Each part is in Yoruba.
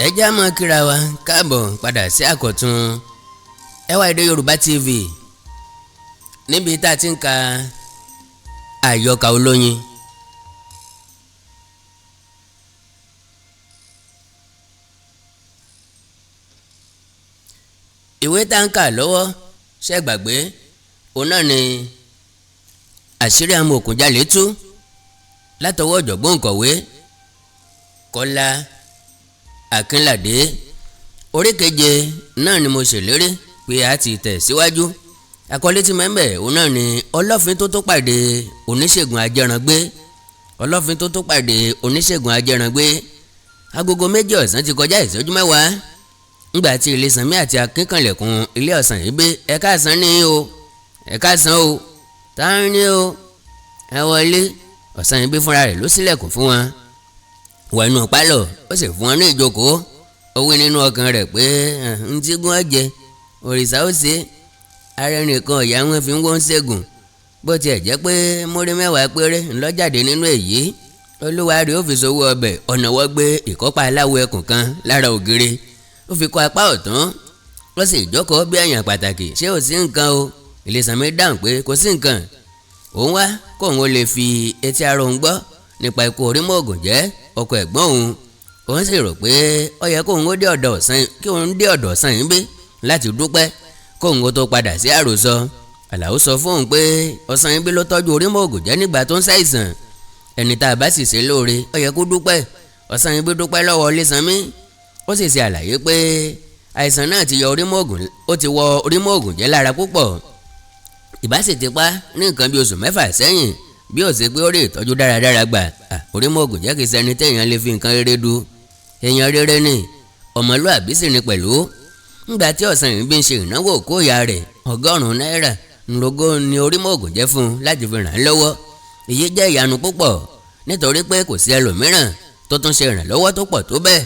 Ẹ já mọ́ kíra wa káàbọ̀ padà sí àkọ́tún Ẹwà Èdè Yorùbá TV, níbi tá a ti ń ka àyọkà olóyin. Ìwé tá ń kà lọ́wọ́, ṣẹ́ gbàgbé, òun náà ni Àṣírí Amòòkùnjalè Tú, látọwọ́ ọ̀jọ̀gbọ́n òǹkọ̀wé Kọ́lá Akínládé. Orí keje náà ni mo ṣèlérí pé a ti tẹ̀ síwájú. Àkọlé tí mẹ́mbẹ̀ òun náà ni Ọlọ́fin tó tó pàdé oníṣègùn ajẹrangbé. Ọlọ́fin tó tó pàdé oníṣègùn ajẹrangbé. Agogo 2 ọ̀sán ti kọjá ìṣẹ́jú 10 ńgbà tí Ilésanmí àti Akínkànlẹ̀kùn ilé ọ̀sán yìí gbé. Ẹ káàsán ní o, ẹ káàsán o, táwọn ní o, ẹ wọlé. Ọ̀sán yìí gbé fúnra rẹ̀ ló ṣílẹ̀kùn fún wọn, wọ inú pálọ̀, ó sì fún wọn ní ìjókòó. Ó wí nínú ọkàn rẹ̀ pé ń tí gún ọ̀jẹ̀ òrìṣà ó ṣe ara ẹnìkan ọ̀yà wọn fi ń wọ́n ṣẹ́gun. Bó tiẹ̀ jẹ́ pé mórí 10 péré ńlọ́jáde nínú èyí, olúwa rẹ̀ ó fi sowó ọbẹ̀. Ọ̀nà wọ́n gbé ìkọ́pá aláwọ̀ ẹkùn kan lára ògiri, ó fi kọ́ apá ọ̀tún, ó sì jókòó bí èèyàn pàtàkì. Ṣé ò sí nǹkan o? Ilésanmí dáhùn pé kò sí nǹkan. Òun wá kóun ó lè fi etí ara òun gbọ́ nípa ikú Orímọ̀ògùnjẹ́, ọkọ ẹ̀gbọ́n òun. Òun sì rò pé ó yẹ kóun ó dé ọ̀dọ̀ ọ̀sán, kí òun dé ọ̀dọ̀ ọ̀sán yìí bí láti dúpẹ́ kóun ó tó padà sí àròsọ. Àlàó sọ fún òun pé ọ̀sán yìí bí ló tọ́jú Orímọ̀ògùnjẹ́ nígbà tó ń ṣàìsàn. Ẹni tá a bá sì ṣe lóore ó yẹ kó dúpẹ́. Ọ̀sán yìí bí dúpẹ́ lọ́wọ́ Ilésanmí, ó sì ṣe àlàyé pé àìsàn náà ti yọ Orímọ̀ògùn, ó ti wọ Orímọ̀ògùnjẹ́ lára púpọ̀. Ìbá sì ti pa ní nǹkan bí oṣù 6 sẹ́yìn bí ó ṣe pé ó rí ìtọ́jú dáradára gbà. Orímọ̀ògùnjẹ́ kì í ṣẹni téèyàn lè fi nǹkan rere du. Èèyàn rere ni, ọmọlúàbí sì ni pẹ̀lú. Ńgbà tí ọ̀sán yìí bí ń ṣe ìnáwó òkú ìyá rẹ̀, 100 náírà ńlọgọ́ ni Orímọ̀ògùnjẹ́ fún un láti fi ràn án lọ́wọ́. Èyí jẹ́ ìyanu púpọ̀ nítorí pé kò sí ẹlòmíràn tó tún ṣe ìrànlọ́wọ́ tó pọ̀ tó bẹ́ẹ̀.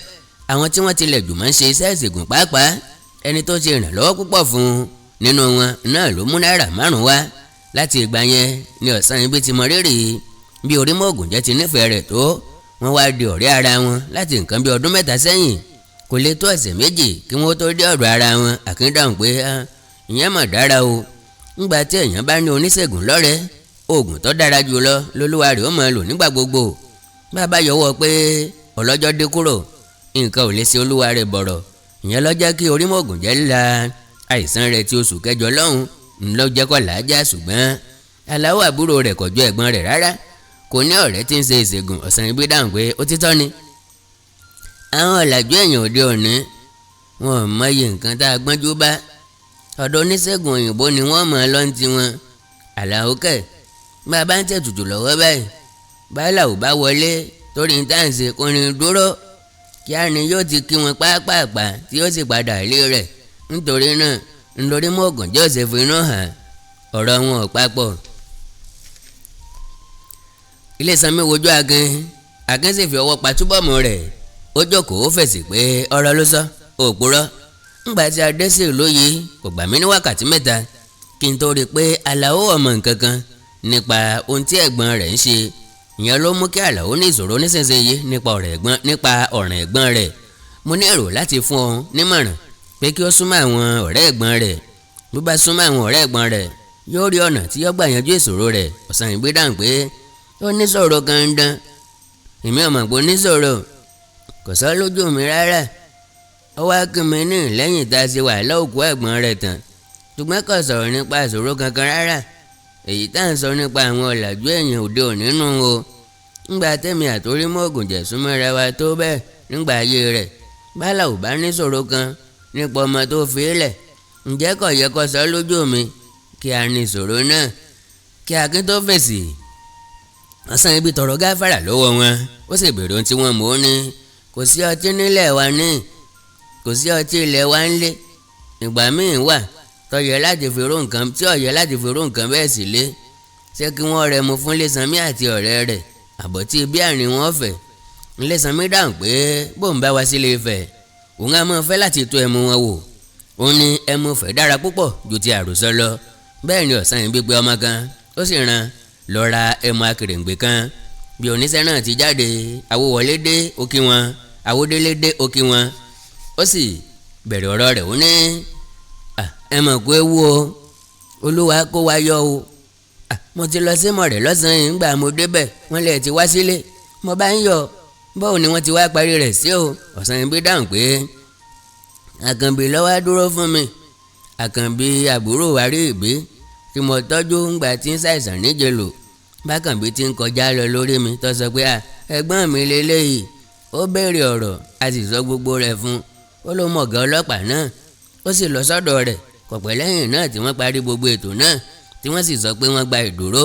Àwọn tí wọ́n tilẹ̀ jùmọ̀ ń ṣe iṣẹ́ ìṣègùn pàápàá, ẹni tó ṣe ìrànlọ́wọ́ púpọ̀ fún un nínú wọn náà ló mú náírà 5 wá. Láti ìgbà yẹn ni ọ̀sán ibi ti mọ rírì bí Orímọ̀ògùnjẹ́ ti nífẹ̀ẹ́ rẹ̀ tó. Wọ́n wá di ọ̀rẹ́ ara wọn láti nǹkan bí ọdún 3 sẹ́yìn. Kò lè tó ọ̀sẹ̀ 2 kí wọ́n tó dé ọ̀dọ̀ ara wọn. Akin dáhùn pé ìyẹn mà dára o. Ńgbà tí èèyàn bá ní oníṣègùn lọ́rẹ̀ẹ́, oògùn tó dára jù lọ lolúwa rẹ̀ ó máa lò nígbà gbogbo. Bá a bá yọwọ́ pé ọlọ́jọ́ dé kúrò, nǹkan ò lè ṣe olúwa rẹ̀ bọ̀rọ̀. Ìyẹn ló jẹ́ kí Orímọ̀ògùnjẹ́ la àìsàn rẹ̀ ti oṣù kẹjọ lọ́hùn ńlọ jẹ́ kó làájá. Ṣùgbọ́n Àlàó àbúrò rẹ̀ kò jọ ẹ̀gbọ́n rẹ̀ rárá, kò ní ọ̀rẹ́ tí ń ṣe ìṣègùn. Ọ̀sán ibi dáhùn pé ó títọ́ ni. Àwọn ọ̀làjú èèyàn òde òní wọn ò mọyì nǹkan tá a gbọ́njú bá. Ọ̀dọ̀ oníṣègùn òyìnbó ni wọ́n mọ̀ ọ́ lọ́n ti wọn. Àlàó kẹ̀ bá a bá ń tẹ̀tùtù lọ́wọ́ báyìí, báláwo bá wọlé torí ń tàǹsì kò ní dúró, kíá ni yóò ti kí wọn pápápá tí yóò sì padà ilé rẹ̀. Nítorí náà Orímọ̀ògùnjẹ́ ò ṣe fi inú hàn, ọ̀rọ̀ wọn ò papọ̀. Ilésanmí wojú Akin, Akin sì fi ọwọ́ pa túbọ̀mù rẹ̀. Ó jókòó fèsì pé ọ̀rọ̀ ló sọ, òpùrọ́. Ńgbà tí a dé sí ìlú yìí kò gbà mí ní wákàtí 3 kí n tó rí i pé Àlàó ọmọ nǹkan kan nípa ohun tí ẹ̀gbọ́n rẹ̀ ń ṣe. Ìyẹn ló mú kí Àlàó ní ìṣòro nísinsìnyí nípa ọ̀ràn ẹ̀gbọ́n rẹ̀. Mo ní èrò láti fún ọ nímọ̀ràn pé kí ó súnmọ́ àwọn ọ̀rẹ́ ẹ̀gbọ́n rẹ̀. Bó bá súnmọ́ àwọn ọ̀rẹ́ ẹ̀gbọ́n rẹ̀, yóò rí ọ̀nà tí yóò gbà yanjú ìṣòro rẹ̀. Ọ̀sán ìgbé dáhùn pé ó níṣòro gandan. Èmi ò mọ̀ pé ó níṣòro, kò sọ lójú mi rárá. Ó wá kí mi ní lẹ́yìn tá a ṣe wàhálà òkú ẹ̀gbọ́n rẹ̀ tán, ṣùgbọ́n kò sọ̀rọ̀ nípa ìṣòro kankan rárá. Èyí tá à ń sọ nípa àwọn ọ̀làjú èèyàn òde òní nù o. Ńgbà tẹ́mi àti Orímọ̀ògùnjẹ́ súnmọ́ra wa tó bẹ́ẹ̀ nígbà ayé rẹ̀, báláwo bá níṣòro kan nípa ọmọ tó fi lẹ̀, ǹjẹ́ kò yẹ kó sọ lójú mi kí a ní ìṣòro náà? Kí Akin tó fèsì, ọ̀sán ibi tọrọ gáfárà lọ́wọ́ wọn, ó sì béèrè ohun tí wọ́n mú. Ó ní kò sí ọtí nílẹ̀ wa ní, kò sí ọtí ilẹ̀ wa ńlé. Ìgbà míì wà tó yẹ láti fi rú nǹkan tí ó yẹ láti fi rú nǹkan bẹ́ẹ̀ sì lé. Ṣé kí wọ́n rẹ mu fún Ilésanmí àti ọ̀rẹ́ rẹ̀ àbọ̀tí bí àárín wọn fẹ̀? Ilésanmí dáhùn pé bóun bá wá sílé Ifẹ̀, òun á máa fẹ́ láti tó ẹmu wọn wò. Òun ní ẹmu fẹ̀ dára púpọ̀ ju ti àròsọ lọ. Bẹ́ẹ̀ ni ọ̀sán yìí gbígbé ọmọ kan, ó sì rán lọ ra ẹmu akèrèǹgbè kan. Bí oníṣẹ́ náà ti jáde, Awówọlé dé ó kí wọn, Awódélé dé ó kí wọn. Ó sì bẹ̀rẹ̀ ọ̀rọ̀ rẹ̀, ó ní ẹ mọ̀ pé ewu o, Olúwa kó wa yọ o. Mo ti lọ sí mọ̀rẹ́ lọ́sàn-án yìí, ńgbà mo débẹ̀ wọ́n lè ti wá sílé, mo bá ń yọ̀, báwo ni wọ́n ti wá parí rẹ̀ sí o? Ọ̀sanyìnbí dáhùn pé Àkànbí ló wá dúró fún mi, Àkànbí àbúrò Àríìgbé tí mo tọ́jú ńgbà tí ń ṣàìsàn níjẹ̀lò. Bákànbí ti ń kọjá lọ lórí mi tó sọ pé ẹ̀gbọ́n mi lélẹ́yìí. Ó béèrè ọ̀rọ̀, a sì sọ gbogbo rẹ̀ fún un. Ó ló mọ̀ ọ̀gá ọlọ́pàá náà, ó sì lọ sọ́dọ̀ rẹ̀. Kò pẹ́ lẹ́yìn náà tí wọ́n parí gbogbo ètò náà, tí wọ́n sì sọ pé wọ́n gba ìdúró.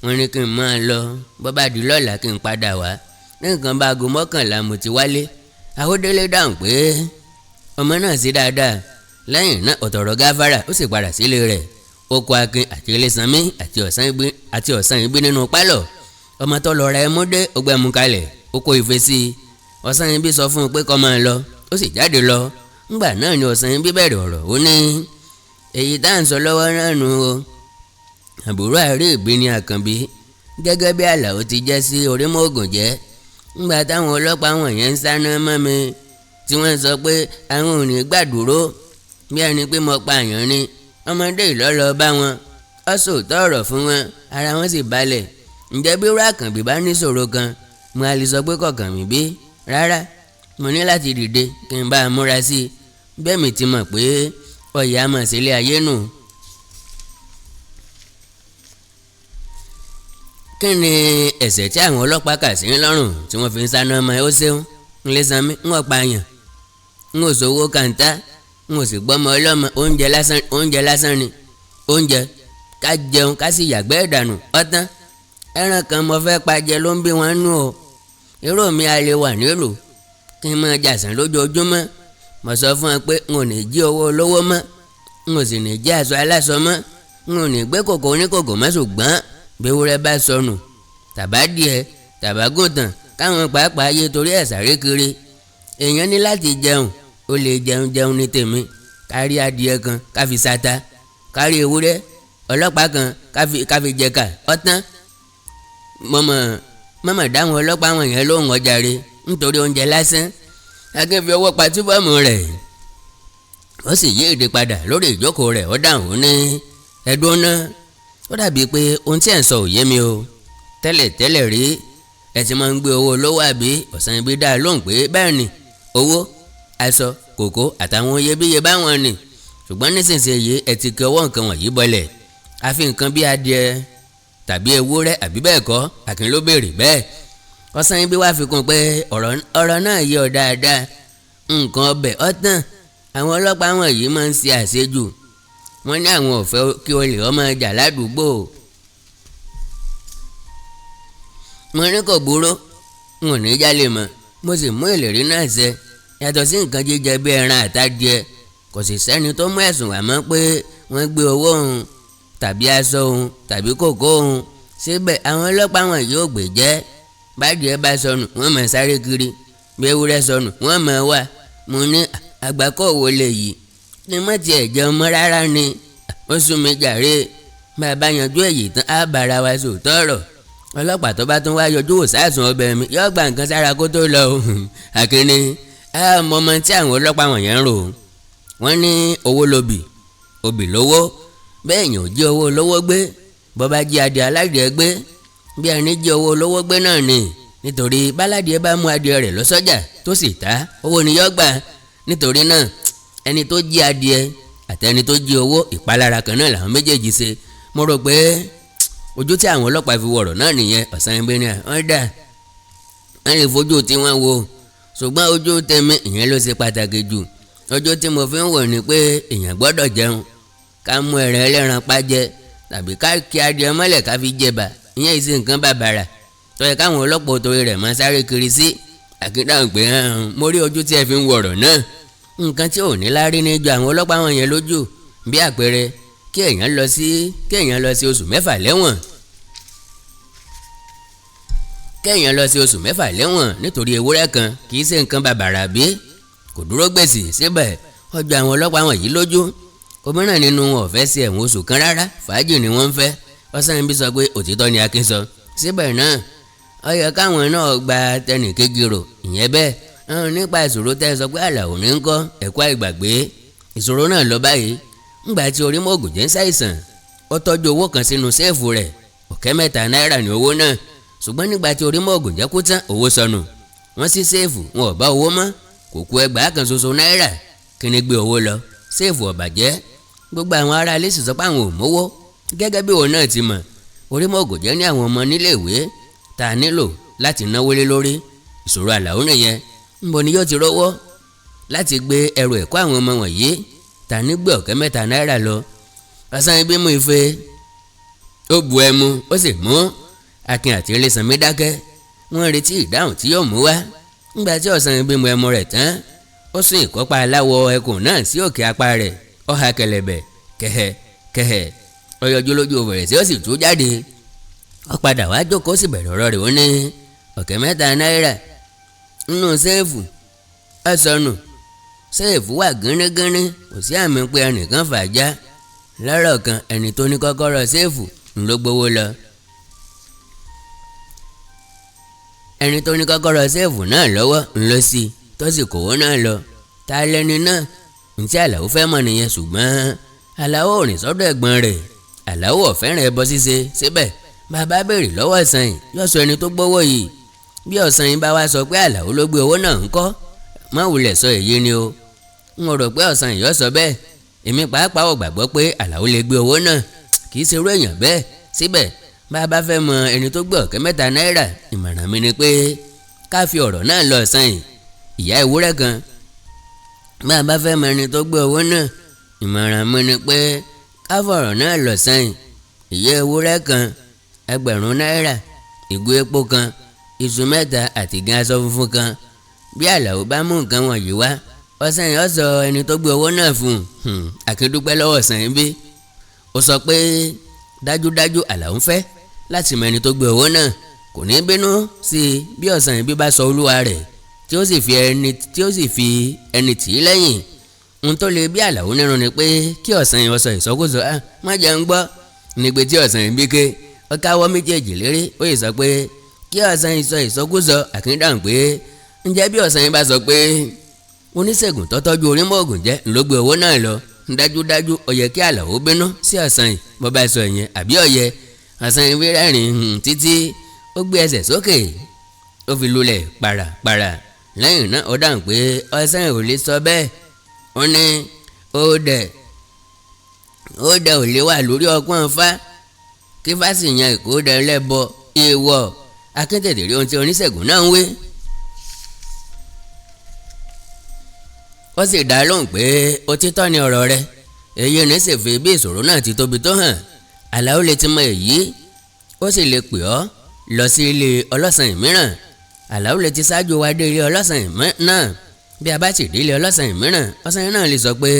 Wọ́n ní kí n máa lọ, bó bá di lọ́la kí n padà wá. Ní nǹkan bá aago 11 mo ti wálé. Àwọdélé dáhùn pé ọmọ náà sí dáadáa. Lẹ́yìn náà ó tọrọ gáfárà, ó sì padà sílé rẹ̀. Ó kó Akin àti Ilésanmí àti Ọ̀sanyìnbí nínú pálọ̀. Ọmọ tó lọ ra ẹmú dé, ó gbẹ́mu kalẹ̀, ó kó ife sí i. Ọ̀sanyìnbí sọ fún un pé kó máa lọ, ó sì jáde lọ. Ńgbà náà ni Ọ̀sanyìnbí bẹ̀rẹ̀ ọ̀rọ̀, ó ní èyí tá à ń sọ lọ́wọ́ náà nù o. Àbúrò Àríìgbé ni Àkànbí, gẹ́gẹ́ bí Àlàó ti jẹ́ sí Orímọ̀ògùn jẹ́. Ńgbà táwọn ọlọ́pàá wọ̀nyẹn ń sáná mọ́ mi, tí wọ́n sọ pé àwọn ò ní gbàdúró bí ẹni pé mo pa àyàn ni. Ọmọdé ìlọ́lọ́ bá wọn, ó sòótọ́ ọ̀rọ̀ fún wọn, ara wọn sì balẹ̀. Ǹjẹ́ bí irú Àkànbí bá níṣòro kan, mo á lè sọ pé kọ̀ọ̀kan mi bí? Rárá, mo ní láti dìde kí n bá a múra sí i. Bẹ́ẹ̀ mi ti mọ̀ pé ọ̀yà mọ̀ sílé ayé nù. Kí ni ẹ̀ṣẹ̀ tí àwọn ọlọ́pàá kà sí lọ́rùn tí wọ́n fi ń sáná ọmọ ẹ? Ó ṣeun, Ilésanmí, ń wọ́n pa àyàn, ń ò sówó kàńtá, ń ò sì gbọ́mọ ọlọ́mọ. Oúnjẹ lásán ni oúnjẹ, ká jẹun ká sì yàgbẹ́ ìdànù ọ̀tán. Ẹran kan mo fẹ́ pa jẹ ló ń bí wọn nú o. Irú mi a lè wà nílùú kí n máa jàsán lójoojúmọ́. Mo sọ fún ẹ pé n ò ní jí owó olówó mọ́, n ò sì ní jí aṣọ aláṣọ mọ́, n ò ní gbé kòkó oníkòkò mọ́. Ṣùgbọ́n bí ewúrẹ́ bá sọnù tàbá díẹ̀ tàbá gùntàn, káwọn pàápàá yé torí ẹ̀ sáré kiri. Èèyàn ní láti jẹun, ó lè jẹun jẹun ní tèmi. Kárí adìẹ kan ká fi sata, kárí ewúrẹ́ ọlọ́pàá kan ká fi jẹ̀ka ọ̀tán. Mọ̀mọ́ dáhùn ọlọ́pàá wọ̀nyẹn lóhùn ọjàre nítorí oúnjẹ lásán. Akin fi ọwọ́ pa túbọ̀mù rẹ̀, ó sì yí èdè padà lórí ìjókòó rẹ̀. Ó dáhùn ní ẹ̀dùn náà, ó dàbí pé ohun tí ẹ̀ ń sọ ò yé mi o. Tẹ́lẹ̀ tẹ́lẹ̀ rí ẹ ti máa ń gbé owó olówó àbí? Ọ̀sanyìnbí dá lóhùn pé bẹ́ẹ̀ ni, owó, aṣọ, kòkó àtàwọn iyebíye báwọn ni. Ṣùgbọ́n nísinsìnyí ẹ ti kí ọwọ́ nǹkan wọ̀nyí bọlẹ̀, àfi nǹkan bí adìẹ tàbí ewúrẹ́ àbí bẹ́ẹ̀ kọ́? Akin ló béèrè bẹ́ẹ̀. Ọ̀sanyìnbí wá fi kún pé ọ̀rọ̀ náà yé ọ dáadáa. Nǹkan ọbẹ̀ ọ̀tàn, àwọn ọlọ́pàá wọ̀nyí máa ń ṣe àṣejù. Wọ́n ní àwọn ò fẹ́ kí olè ọmọ jà ládùúgbò. Mo ní kò burú, n ò ní jálè mọ́, mo sì mú ìlérí náà ṣẹ. Yàtọ̀ sí nǹkan jíjẹ bí ẹran àtadìẹ, kò sì sẹ́ni tó mú ẹ̀sùn wá mọ́ pé wọ́n gbé owó òun tàbí aṣọ òun tàbí kòkó òun. Síbẹ̀ àwọn ọlọ́pàá wọn yóò gbé jẹ́. Bádìẹ bá sọnù wọ́n máa sáré kiri, bí ewúrẹ́ sọnù wọ́n máa wà. Mo ní àgbákò wo lè yìí, ní mọ́ tiẹ̀ jẹun mọ́ rárá ni. Ó sún mi jàre, bàbá yanjú èyí tán á bára wa sòótọ́ ọ̀rọ̀. Ọlọ́pàá tó bá tún wá yọjú wò sáàsùn ọbẹ̀ mi yóò gba nǹkan sára kó tó lọ o. Akin ní mọ ọmọ tí àwọn ọlọ́pàá wọ̀nyẹn ń rò. Wọ́n ní owó lobì, obì lówó. Bẹ́ẹ̀ yàn ò jí owó olówó gbé, bó bá jí adìẹ aládìẹ gbé, bí ẹni jí owó olówó gbé náà ni. Nítorí báládìẹ bá mú adìẹ rẹ̀ lọ sọ́jà tó sì ta, owó ni yóò gbà. Nítorí náà ẹni tó jí adìẹ àtẹni tó jí owó, ìpalára kan náà làwọn méjèèjì ṣe. Mo rò pé ojú tí àwọn ọlọ́pàá fi wọ̀rọ̀ náà nìyẹn. Ọ̀sanyìnbí ni wọ́n dà, wọ́n lè fojú tí wọ́n wo, ṣùgbọ́n ojú tèmi ìyẹn ló ṣe pàtàkì jù. Ojú tí mo fi ń wò ni pé èèyàn gbọ́dọ̀ jẹun, ká mú ẹran ẹlẹ́ran pa jẹ tàbí ká kí adìẹ mọ́lẹ̀ ká fi jẹba. Ìyẹn ìṣe nǹkan bàbàrà tó yẹ káwọn ọlọ́pàá torí rẹ̀ máa sáré kiri sí. Akin dáhùn pé mo rí ojú tí ẹ fi ń wọ̀rọ̀ náà. Nǹkan tí ò ní láárí ní ju àwọn ọlọ́pàá wọn yẹn lójú. Bí àpẹẹrẹ kí èèyàn lọ sí oṣù 6 lẹ́wọ̀n, kéèyàn lọ sí oṣù 6 lẹ́wọ̀n nítorí ewúrẹ́ kan kì í ṣe nǹkan bàbàrà bí. Kò dúró gbèsè síbẹ̀, ọjọ́ àwọn ọlọ́pàá wọ̀nyí lójú. Òmíràn nínú wọn ò fẹ́ sí ẹ̀wọ̀n oṣù kan rárá, fàájì ni wọ́n ń fẹ́. Ọ̀sanyìnbí sọ pé òtítọ́ ni Akin sọ. Síbẹ̀ náà ó yẹ káwọn náà gba tẹnìkejì rò, ìyẹn bẹ́ẹ̀. Nípa ìṣòro tẹ́ ẹ sọ pé Àlàó ní ń kọ́ ẹ̀kọ́ àìgbàgbé ìṣòro náà lọ báyìí. Ńgbà tí Orímọ̀ògùn jẹ́ ń ṣàìsàn, ó tọ́jú owó kan sínú séèfù rẹ̀, 3,000 náírà ní owó náà. Ṣùgbọ́n nígbà tí Orímọ̀ògùn jẹ́ kú tán, owó sọnù. Wọ́n ṣí séèfù, wọn ò bá owó mọ́, kò kù 2,000 kan ṣoṣo náírà. Kí ni gbé owó lọ? Séèfù ò bàjẹ́. Gbogbo àwọn ará ilé sì sọ pé àwọn ò mówó. Gẹ́gẹ́ bí òun náà ti mọ̀, Orímọ̀ògùn jẹ́ ní àwọn ọmọ nílé ìwé tá a nílò láti náwó lé lórí. Ìṣòro Àlàó nìyẹn. Ńbo ni yóò ti rówó láti gbé ẹrù ẹ̀kọ́ àwọn ọmọ wọ̀nyí tá a ní gbé 3,000 náírà lọ? Ọ̀sán ibi mú ife, ó bu ẹmu, ó sì mú. Akin àti Ilésanmí dákẹ́, wọ́n retí ìdáhùn tí yóò mú wá. Ńgbà tí Ọ̀sán ibi mú ẹmu rẹ̀ tán, ó sún ìkọ́pá aláwọ̀ ẹkùn náà sí òkè apá rẹ̀, ó ha kẹlẹ̀bẹ̀ kẹ̀hẹ̀ kẹ̀hẹ̀, ó yọjú lójú fèrèsé, ó sì tú jáde. Ó padà wá jókòó, sì bẹ̀rẹ̀ ọ̀rọ̀ rẹ̀. Ó ní 3,000 náírà nínú séèfù ẹ sọnù. Séèfù wà gínígíní, kò sí àmì pé ẹnìkan fà já. Lọ́rọ̀ kan, ẹni tó ní kọ́kọ́rọ́ séèfù ń ló gbowó lọ. Ẹni tó ní kọ́kọ́rọ́ séèfù náà lọ́wọ́ ń lọ sí i, tó sì kówó náà lọ. Ta lẹni náà? Ntí Àlàó fẹ́ mọ̀ nìyẹn. Ṣùgbọ́n Àlàó ò rìn sọ́dọ̀ ẹ̀gbọ́n rẹ̀. Àlàó ò fẹ́ràn ẹbọ ṣíṣe. Síbẹ̀ bàbá béèrè lọ́wọ́ Ọ̀sán yìí, yóò sọ ẹni tó gbowó yìí. Bí Ọ̀sán yìí bá wá sọ pé Àlàó ló gbé owó náà ńkọ́? Má wulẹ̀ sọ èyí ni o. N ò rò pé Ọ̀sán yìí ó sọ bẹ́ẹ̀. Èmi pàápàá ò gbàgbọ́ pé Àlàó lè gbé owó náà, kì í ṣe irú èèyàn bẹ́ẹ̀. Síbẹ̀ bàbá fẹ́ mọ ẹni tó gbé 3,000 náírà, ìmọ̀ràn mi ni pé ká fi ọ̀rọ̀ náà lọ Ọ̀sán yìí, ìyá ewúrẹ́ kan. Bàbá fẹ́ mọ ẹni tó gbé owó náà, ìmọ̀ràn mi ni pé ká fọ̀rọ̀ náà lọ Ọ̀sán yìí, ìyá ewúrẹ́ kan, 1,000 náírà, ìgò epo kan, iṣu 3 àti ìgàn aṣọ funfun kan. Bí Àlàó bá mú nǹkan wọ̀nyí wá, Ọ̀sán yìí ó sọ ẹni tó gbé owó náà fún un. Akin dúpẹ́ lọ́wọ́ Ọ̀sán yìí bí ó sọ pé dájúdájú Àlàó ń fẹ́ láti mọ ẹni tó gbé owó náà, kò ní bínú sí i bí Ọ̀sán yìí bí bá sọ olúwa rẹ̀, tí ó sì fi ẹni tì í lẹ́yìn. Ohun tó lè bí Àlàó nírun ni pé kí Ọ̀sán yìí ó sọ ìsọkúsọ, má jẹ́ ń gbọ́. Nígbè tí Ọ̀sán yìí bí ké, ó káwọ́ méjèèjì lérí, ó yìí sọ pé kí Ọ̀sán yìí sọ ìsọkúsọ. Akin dáhùn pé ǹjẹ́ bí Ọ̀sán yìí bá sọ pé oníṣègùn tó tọ́jú Orímọ̀ògùn jẹ́ ló gbé owó náà lọ, dájúdájú ó yẹ kí Àlàó bínú sí Ọ̀sán yìí bó bá sọ ìyẹn, àbí ó yẹ? Ọ̀sán yìí fi rẹ́rìn-ín títí ó gbé ẹsẹ̀ sókè, ó fi lulẹ̀ pàràpàrà. Lẹ́yìn náà ó dáhùn pé Ọ̀sán yìí ò lè sọ bẹ́ẹ̀. Ó ní ó dẹ̀ ò lè wà lórí ọpọ́n fá, kí fá sì yan ìkódẹ lẹ́bọ èèwọ̀. Akin tètè rí ohun tí oníṣègùn náà ń wí. Ó sì dá lóhùn pé òtítọ́ ni ọ̀rọ̀ rẹ̀. Èyí ní sì fi bí ìṣòro náà ti tóbi tó hàn. Àlàó lè ti mọ èyí, ó sì lè pè ọ́ lọ sí ilé ọlọ́sàn mìíràn. Àlàó lè ti ṣáájú wa dé ilé ọlọ́sàn náà. Bí a bá sì dé ilé ọlọ́sàn mìíràn, ọ̀sán náà lè sọ pé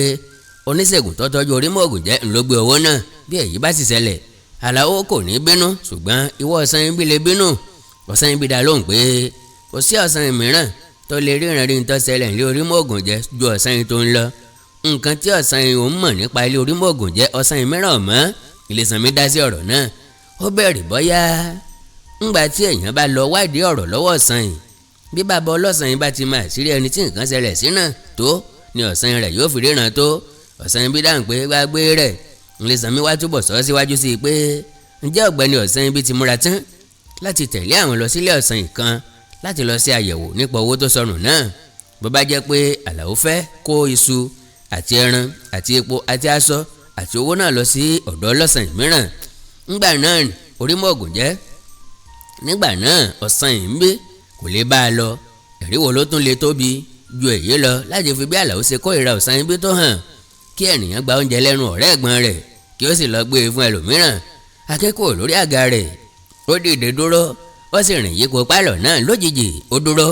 oníṣègùn tó tọ́jú Orímọ̀ògùn jẹ́ ń ló gbé owó náà. Bí èyí bá sì ṣẹlẹ̀, Àlàó kò ní bínú, ṣùgbọ́n ìwọ Ọ̀sán ibi lè bínú. Ọ̀sán ibi dá lóhùn pé kò sí ọ̀sán mìíràn tó lè ríran rí nǹkan ṣẹlẹ̀ ní Orímọ̀ògùn jẹ́ ju ọ̀sán yìí tó ń lọ. Nǹkan tí ọ̀sán yìí ò ń mọ̀ nípa ilé Orímọ̀ògùn jẹ́ ọ̀sán yìí mìíràn mọ́. Ilésanmí dá sí ọ̀rọ̀ náà. Ó bẹ̀rẹ̀ bọ́yá ńgbà tí èèyàn bá lọ wádìí ọ̀rọ̀ lọ́wọ́ ọ̀sán yìí, bí bàbá ọlọ́sàn yìí bá ti máa ṣírí ẹni tí nǹkan ṣẹlẹ̀ sí náà tó ni ọ̀sán rẹ̀ yóò fi ríran tó. Ọ̀sán yìí bí dáhùn pé gbàgbé rẹ̀. Ilésanmí wá túbọ̀ sọ síwájú sí i pé ǹjẹ́ ọ̀gbẹ́ni ọ̀sán yìí bí ti múra tán láti tẹ̀lé àwọn lọ sílé ọ̀sán yìí kan láti lọ sí àyẹ̀wò nípa owó tó sọnù náà. Bó bá jẹ́ pé Àlàó fẹ́ kó iṣu àti ẹran àti epo àti aṣọ àti owó náà lọ sí ọ̀dọ̀ ọlọ́sàn mìíràn, ńgbà náà Orímọ̀ògùn jẹ́ nígbà náà ọ̀sán yìí ń bí kò lè bá a lọ. Ẹ̀rí wo ló tún lè tóbi ju èyí lọ láti fi bí Àlàó ṣe kórìíra ọ̀sán yìí bí tó hàn kí ènìyàn gba oúnjẹ lẹ́nu ọ̀rẹ́ ẹ̀gbọ́n rẹ̀ kí ó sì lọ gbé e fún ẹlòmíràn. Akẹ́kọ̀ọ́ lórí àga rẹ̀, ó dìde dúró, ó sì rìn yípo pálọ̀ náà lójijì. Ó dúró,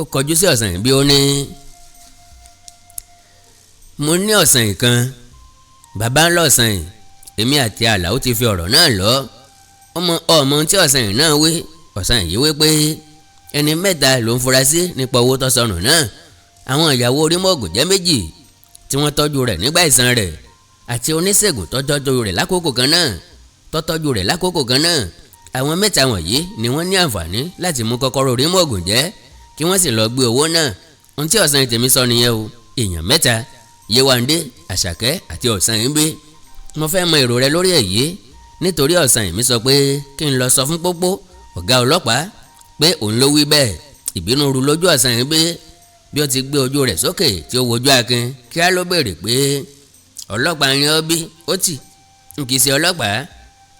ó kọjú sí ọ̀sán bí ó ní, mo ní ọ̀sán yìí kan, bàbá ńlọ ọ̀sán yìí, èmi àti Àlàó ti fi ọ̀rọ̀ náà lọ. Ọmọ tí ọ̀sán yìí náà wí. Ọ̀sán yìí wí pé ẹni 3 ló ń fura sí nípa owó tó sọnù náà. Àwọn ìyàwó Orímọ̀ògùn jẹ́ 2 tí wọ́n tọ́jú rẹ̀ nígbà ìsàn rẹ̀, àti oníṣègùn tó tọ́jú rẹ̀ lákòókò kan náà tó tọ́jú rẹ̀ lákòókò kan náà. Àwọn 3 wọ̀nyí ni wọ́n ní àǹfààní láti mú kọ́kọ́rọ́ Orímọ̀ògùn jẹ́ Kí wọ́n sì lọ gbé owó náà. Ohun tí ọ̀sán tèmi sọ nìyẹn o. Èèyàn mẹ́ta, Yéwándé, Àṣàkẹ́ àti Ọ̀sanyìnbí. Mo fẹ́ mọ èrò rẹ lórí èyí, nítorí Ọ̀sanyìnbí sọ pé kí n lọ sọ fún Pópó ọ̀gá ọlọ́pàá pé òun ló wí bẹ́ẹ̀. Ìbínú ru lójú Ọ̀sanyìnbí bí ó ti gbé ojú rẹ̀ sókè tí ó wojú Akin. Kíá ló béèrè pé ọlọ́pàá ni ó bí ó tì. N kì í ṣe ọlọ́pàá,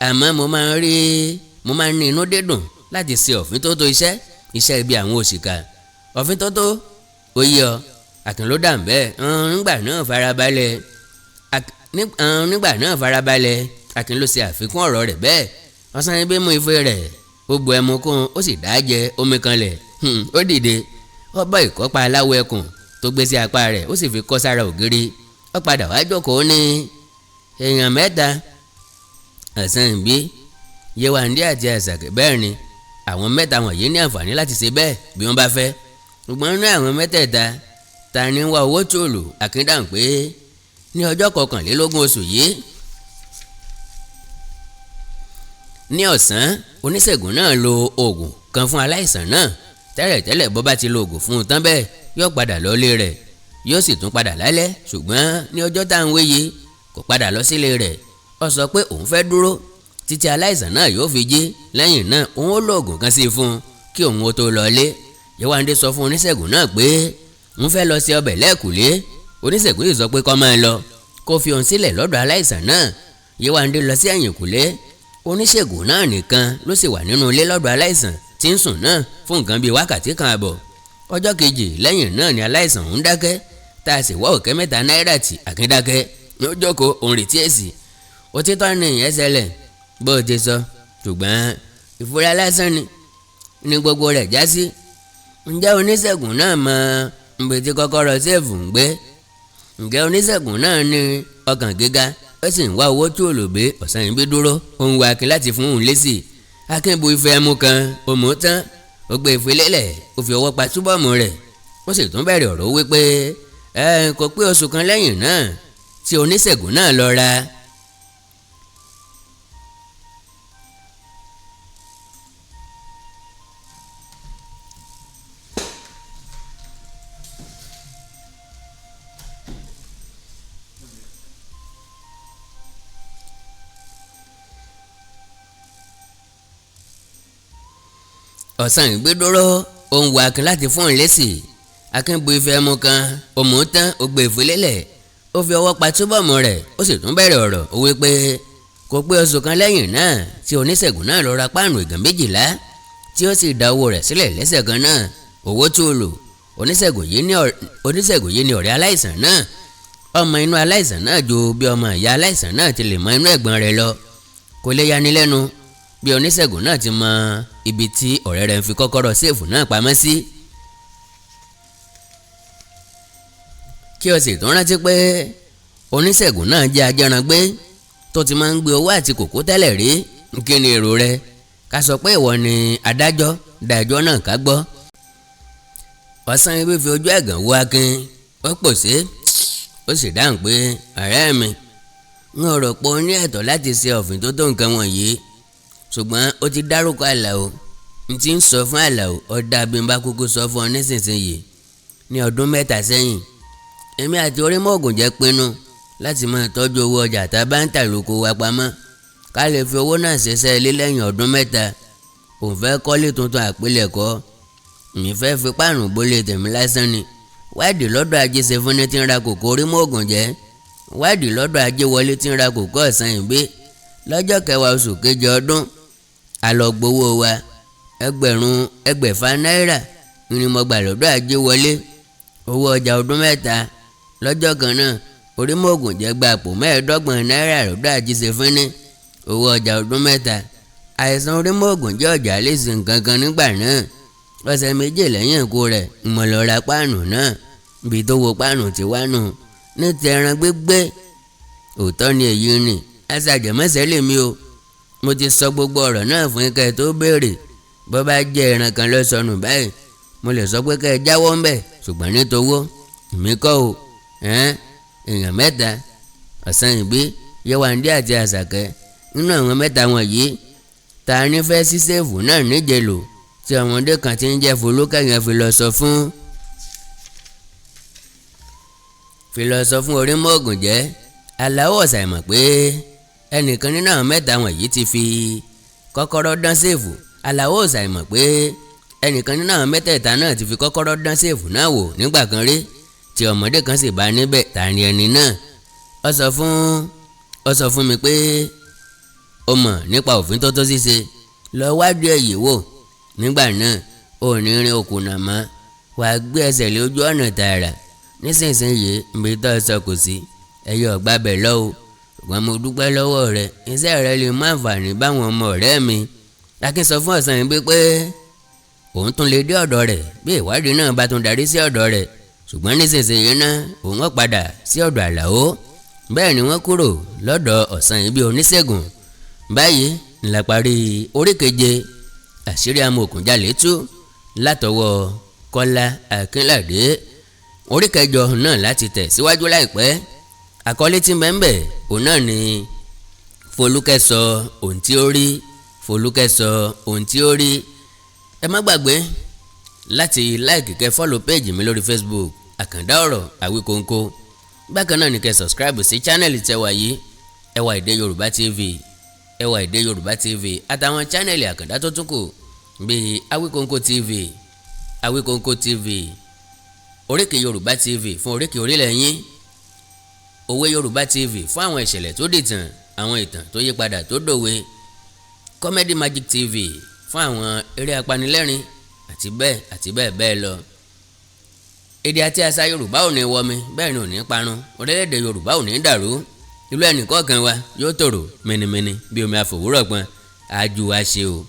àmọ́ mo máa ń ní inú dídùn láti ṣe òfin tó tó iṣẹ́ ibi àwọn òṣìkà. Òfin tó tó ó yí ọ. Akin ló dà bẹ́ẹ̀. Nígbà náà farabalẹ̀. Akin ló ṣe àfikún ọ̀rọ̀ rẹ̀ bẹ́ẹ̀. Ọ̀sanyìnbí mú ife rẹ̀, ó bu ẹmu kún, ó sì dá jẹ omi kanlẹ̀. Ó dìde, ó bọ́ ìkọ́pa aláwọ̀ ẹkùn tó gbé sí apá rẹ̀, ó sì fi kọ́ sára ògiri. Ó padà wá jókòó ní èèyàn mẹ́ta, Ọ̀sanyìnbí, Yéwándé àti Àṣàkẹ́. Bẹ́ẹ̀ ni àwọn mẹ́ta wọ̀nyí ní àǹfààní láti ṣe bẹ́ẹ̀ bí wọ́n bá fẹ́. Ṣùgbọ́n nínú àwọn mẹ́tẹ̀ẹ̀ta, ta ni ń wá owó tòlù? Akin dáhùn pé ní ọjọ́ 21 oṣù yìí ní ọ̀sán, oníṣègùn náà lo oògùn kan fún aláìsàn náà. Tẹ́lẹ̀tẹ́lẹ̀ bó bá ti lo oògùn fún un tán bẹ́ẹ̀, yóò padà lọlé rẹ̀, yóò sì tún padà lálẹ́. Ṣùgbọ́n ní ọjọ́ tá à ń wéye kò padà lọ sílé rẹ̀. Ó sọ pé òun fẹ́ dúró títí aláìsàn náà yóò fi jí. Lẹ́yìn náà òun ó lo oògùn kan sí i fún un kí òun ó tó lọlé. Yéwándé sọ fún oníṣègùn náà pé òun fẹ́ lọ sí ọbẹ̀ lẹ́ẹ̀kùlé. Oníṣègùn yìí sọ pé kó máa lọ, kó fi òun sílẹ̀ lọ́dọ̀ aláìsàn náà. Yéwándé lọ sí ẹ̀yìnkùlé. Oníṣègùn náà nìkan ló sì wà nínú ilé lọ́dọ̀ aláìsàn tí ń sùn náà fún nǹkan bíi wákàtí kan àbọ̀. Ọjọ́ kejì lẹ́yìn náà ni aláìsàn ń dákẹ́, tá a sì wá òkè 3 náírà tì. Akin dákẹ́, ó jókòó, òun retí èsì. Òtítọ́ ni ìyẹn ṣẹlẹ̀ bó ti sọ, ṣùgbọ́n ìfura lásán ni gbogbo rẹ̀ já sí. Ǹjẹ́ oníṣègùn náà mọ ibi tí kọ́kọ́rọ́ séèfù ń gbé? Ǹjẹ́ oníṣègùn náà ní ọkàn gíga, ó sì ń wá owó tí olùgbé? Ọ̀sanyìnbí dúró, ó ń wo Akin láti fún òun lésì. Akin bu ife ẹmu kan, ó mú tán, ó gbé ife lélẹ̀, ó fi ọwọ́ pa túbọ̀mù rẹ̀, ó sì tún bẹ̀rẹ̀ ọ̀rọ̀ wípé kò pé oṣù kan lẹ́yìn náà tí oníṣègùn náà lọ ra Ọ̀sanyìnbí dúró, ó ń wo Akin láti fún òun lésì. Akin bu ife ẹmu kan, ó mú tán, ó gbé ife lélẹ̀, ó fi ọwọ́ pa túbọ̀mù rẹ̀, ó sì tún bẹ̀rẹ̀ ọ̀rọ̀. Ó wí pé kò pé oṣù kan lẹ́yìn náà tí oníṣègùn náà lọ ra páànù ìgàn 12 tí ó sì dá owó rẹ̀ sílẹ̀ lẹ́sẹ̀ kan náà. Owó tó lò. Oníṣègùn yìí ni ọ̀rẹ́ aláìsàn náà. Ọmọ inú aláìsàn náà ju bí ọmọ ìyá aláìsàn náà ti lè mọ inú ẹ̀gbọ́n rẹ̀ lọ. Kò lè yani lẹ́nu bí oníṣègùn náà ti mọ ibi tí ọ̀rẹ́ rẹ̀ ń fi kọ́kọ́rọ́ séèfù náà pamọ́ sí. Kí o sì tún rántí pé oníṣègùn náà jẹ́ ajẹrangbé tó ti máa ń gbé owó àti kòkó tẹ́lẹ̀ rí. Kí ni èrò rẹ? Ká sọ pé ìwọ ni adájọ́, dájọ́ náà ká gbọ́. Ọ̀sanyìnbí fi ojú ẹ̀gàn wo Akin, ó pòṣé, ó sì dáhùn pé ọ̀rẹ́ mi, n ò rò pé o ní ẹ̀tọ́ láti ṣe òfin tó tó nǹkan wọ̀nyí, ṣùgbọ́n ó ti dárúkọ Àlàó. N ti ń sọ fún Àlàó, ó dá bí n bá kúkú sọ fún ọ nísinsìnyí. Ní ọdún 3 sẹ́yìn, èmi àti Orímọ̀ògùnjẹ́ pinnu láti máa tọ́jú owó ọjà tá a bá ń tà lóko wa pamọ́, ká lè fi owó náà ṣiṣẹ́ ilé lẹ́yìn ọdún 3. Òun fẹ́ kọ́lé tuntun àpilẹ̀kọ, èmi fẹ́ fi páànù gbólé tèmi lásán ni. Wádìí lọ́dọ̀ Ajíṣefúnni tí ń ra kòkó Orímọ̀ògùnjẹ́, wádìí lọ́dọ̀ Ajéwọlé tí ń ra kòkó Ọ̀sanyìnbí. Lọ́jọ́ kẹwàá oṣù keje ọdún, a lọ gbowó wa. 6,000 náírà ni mo gbà lọ́dọ̀ Ajéwọlé, owó ọjà ọdún 3. Lọ́jọ́ kan náà, Orímọ̀ògùnjẹ́ gba àpò 25 náírà lọ́dọ̀ Ajíṣefúnni, owó ọjà ọdún 3. Àìsàn Orímọ̀ògùnjẹ́ ọjà lè ṣe nǹkan kan nígbà náà. Ọ̀sẹ̀ 2 lẹ́yìn ikú rẹ̀, mo lọ ra páànù náà. Ibi tó wo páànù ti wá nù. Ní ti ẹran gbígbé, òótọ́ ni èyí ni. Aṣàjẹmọ́sẹ̀ lèmi o. Mo ti sọ gbogbo ọ̀rọ̀ náà fún kẹ́ ẹ tó béèrè. Bó bá jẹ́ ẹran kan ló sọnù báyìí, mo lè sọ pé kẹ́ ẹ jáwọ́ ńbẹ̀, ṣùgbọ́n ní towó, èmi kọ́ o. Èèyàn mẹ́ta, Ọ̀sanyìnbí, Yéwándé àti Àṣàkẹ́. Nínú àwọn mẹ́ta wọ̀nyí, ta ni fẹ́ sí séèfù náà níjẹ̀lò? Tí ọmọdé kan ti ń jẹ́ Folúkẹ́ yẹn fi lọ sọ fún Orímọ̀ògùnjẹ́. Àlàó ọ̀sàìmọ̀ pé ẹnìkan nínú àwọn mẹ́ta wọ̀nyí ti fi kọ́kọ́rọ́ dán safe. Àlàó ọ̀sàìmọ̀ pé ẹnìkan nínú àwọn mẹ́tẹ̀ẹ̀ta náà ti fi kọ́kọ́rọ́ dán safe náà wò nígbà kan rí, tí ọmọdé kan sì bá níbẹ̀. Ta ni ẹni náà? Ó sọ fún mi pé ó mọ̀ nípa òfin tó tó ṣíṣe. Lọ wádìí èyí wò. Nígbà náà, ò ní rin òkùnà mọ́, wàá gbé ẹsẹ̀ lé ojú ọ̀nà tààrà. Nísinsìnyí, ibi tó sọ kò sí ẹyẹ ọ̀gbà bẹ̀ lọ́wọ́, ṣùgbọ́n mo dúpẹ́ lọ́wọ́ rẹ. Iṣẹ́ rẹ lè mú àǹfààní báwọn ọmọ ọ̀rẹ́ mi. Akin sọ fún ọ̀sán yìí pé òun tún lè dé ọ̀dọ̀ rẹ̀ bí ìwádìí náà bá tún darí sí ọ̀dọ̀ rẹ̀, ṣùgbọ́n nísinsìnyí náà, òun ó padà sí ọ̀dọ̀ Àlàó. Bẹ́ẹ̀ ni wọ́n kúrò lọ́dọ̀ ọ̀sán yìí bí oníṣègùn. Báyìí ńlá parí orí keje, Àṣírí Amòòkùnjalè Tú, látọwọ́ Kọ́lá Akínládé. Orí kẹjọ náà láti tẹ̀ síwájú láìpẹ́. Àkọlé tí mẹ́ńbẹ̀ òun náà ni Folúkẹ́ Sọ Ohun Tí Ó Rí. Folúkẹ́ Sọ Ohun Tí Ó Rí. Ẹ má gbàgbé láti like, kẹ́ follow page mi lórí Facebook, Àkàndá Ọ̀rọ̀ Àwíkóńkó. Bákan náà ni kẹ́ subscribe sí channel tẹ́wà yìí, Ẹwà Èdè Yorùbá TV, Ẹwà Èdè Yorùbá TV, àtàwọn channel Àkàndá tó tún kù bíi Awíkóńkó TV, Awíkóńkó TV, Oríkì Yorùbá TV fún oríkì orílẹ̀ yín, Òwe Yorùbá TV fún àwọn ìṣẹ̀lẹ̀ tó dìtàn, àwọn ìtàn tó yí padà tó dòwe, Comedy Magic TV fún àwọn eré apanilẹ́rìn, àti bẹ́ẹ̀ àti bẹ́ẹ̀ bẹ́ẹ̀ lọ. Èdè àti àṣà Yorùbá ò ní wọmi, bẹ́ẹ̀ ni ò ní parun. Orílẹ̀-èdè Yorùbá ò ní dàrú. Ìlú ẹnìkọ̀ọ̀kan wa yóò tòrò mìnìmìnì bí omi àfòwúrọ̀ pọn. Àjù wa ṣe o.